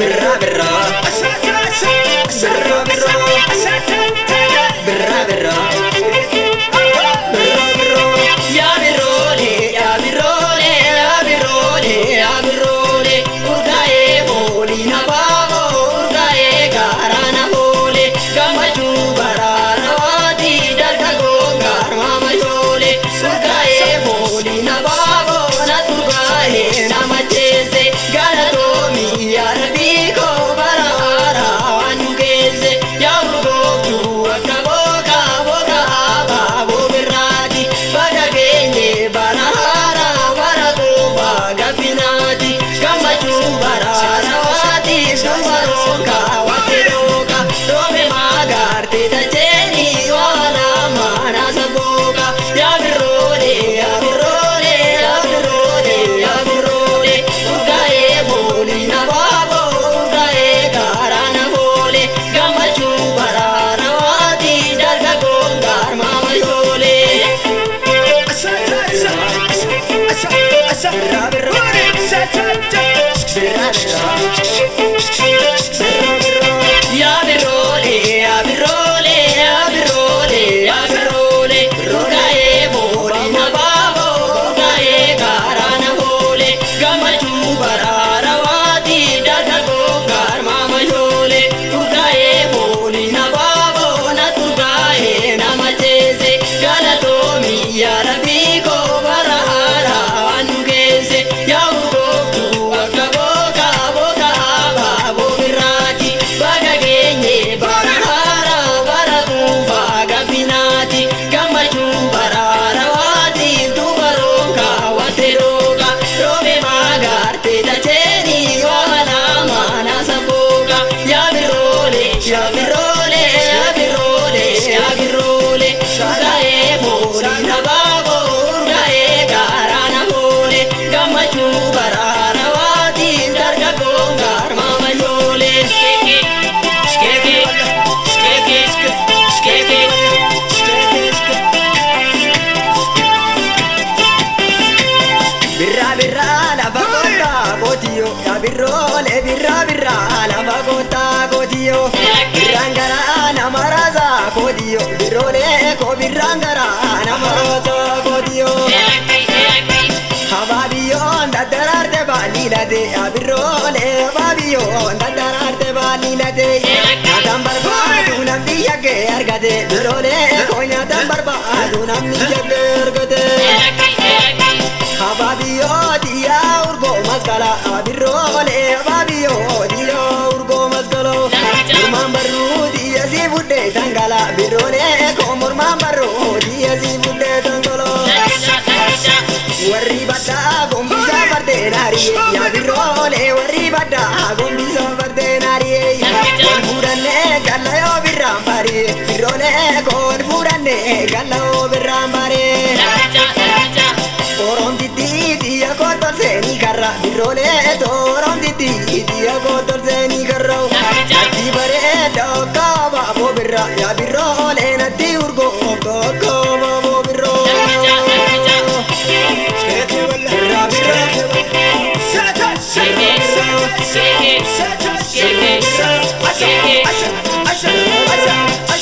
Birraa birraa birraa birraa birraa birraa birraa birraa yaa birroolee yaa birroolee yaa birroolee yaa birroolee urgaa'ee foolii na baaboo urgaa'ee garaa na hoolee gammachuu baraara waati dargaggoon garmaa mashoolee urgaa'ee foolii na baaboo na turgaa'ee na macheesse galatoomii yaa rabbii koo bara haaraa waan nu geesse yaa urgooftuu akka bookaa bookaa abaaboo birraati baga geenye bara haaraa bara quufaa gabbinaati gammachuu baraara waati dubaroon kaawwatte dhooqa roobe maagaarte tacheeni waa lama naasa booqa yaa birroolee yaa birroolee yaa birroolee yaa birroolee urgaa'ee foolii na baaboo urgaa'ee garaa na hoolee gammachuu baraara waati dargaggoon garmaa mashoolee. Yaa birroolee yaa birroolee yaa birroolee yaa birroolee urgaa'ee foolii na baaboo urgaa'ee garaa na hoolee gammachuu baraara waati dargaggoon garmaa mashoolee urgaa'ee foolii na baaboo na turgaa'ee na macheesse galatoomii yaa rabbii koo bara haaraa waan nu geesse yaa urgooftuu akka bookaa bookaa abaaboo birraati baga geenye bara haaraa bara quufaa gabbinaati gammachuu baraara waati dubaroon kaawwatte dhooqa roobe maagaarte tacheeni waa lama naasa booqa yaa birroolee yaa birroolee yaa birroolee yaa birroolee urgaa'ee foolii na baaboo urgaa'ee garaa na hoolee gammachuu baraara waati dargaggoon garmaa mashoolee. Birraa birraa lafa kottaa qotiyyoo yaa birroolee birraa birraa lafa kottaa qotiyyoo birraan garaa nama raasaa qotiyyoo birroolee koo birraan garaa nama raasaa qotiyyoo Habaabiyyoon daddaraarte baaliilate yaa birroolee habaabiyyoon daddaraarte baaliilate nyaataan barbaadu namni yakkee argate birroolee koo nyaataan barbaadu namni yakkee argate. Habaabiyoo diyaa urgoo maskala abirroolee habaabiyoo diyaa urgoo maskala mormaan barruu diya si fuudhee dangala birroolee koo mormaan barruu diya si fuudhee dangala warri baddaa gombisaa fardeen ari'ee yaa birroolee warri baddaa gombisaa fardeen ari'ee wal fuudhannee galla yoo birraan baree birroolee koo wal fuudhannee galla yoo birraan baree. Oromtittii xiyya kottolseenii karra birroolee oromtittii xiyya kottolseenii karra natti bareeda akka abaaboo birra yaa birroolee natti urgoo akka abaaboo birroo. Birraa birraa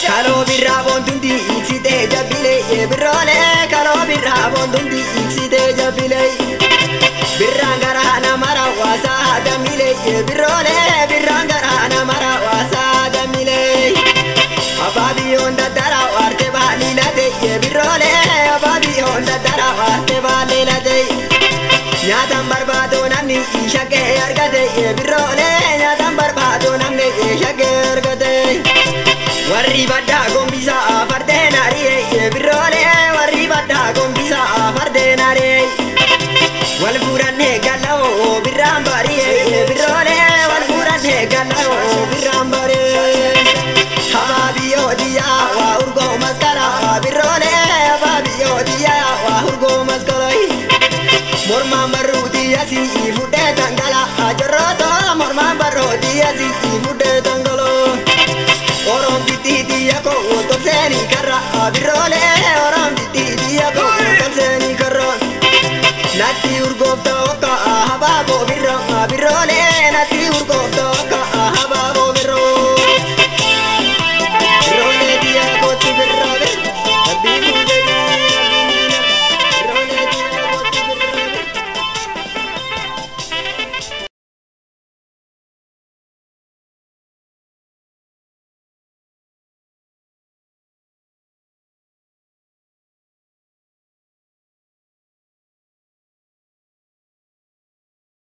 Kaloo birraa boontuun dhiiksitee jabbilee birroolee kaloo birraa boontuun dhiiksitee jabbilee birraan garaa nama raawwasaa dammilee birroolee birraan garaa nama raawwasaa dammilee abaabiyyoon daddara waarte baaliilate birroolee abaabiyyoon daddara waarte baaliilate nyaataan barbaadoo namni shakkee argate birroolee nyaataan barbaadoo namni shakkee argate. Warri baddaa gombisaa fardeen ari'ee birroolee warri baddaa gombisaa fardeen ari'ee wal fuudhannee gala'oo birraan bari'ee birroolee wal fuudhannee gala'oo birraan bari'ee habaabiyyoo diyyaa waa urgoo maskalaa birroolee habaabiyyoo diyyaa waa urgoo maskalaa mormaan barruu diyyaa si'ii fuudhee dhangala'aa jorrootoo mormaan barruu diyyaa si'ii fuudhee dhangala'oo. Oromtittii xiyya koo tolseeni karra birroolee oromtittii xiyya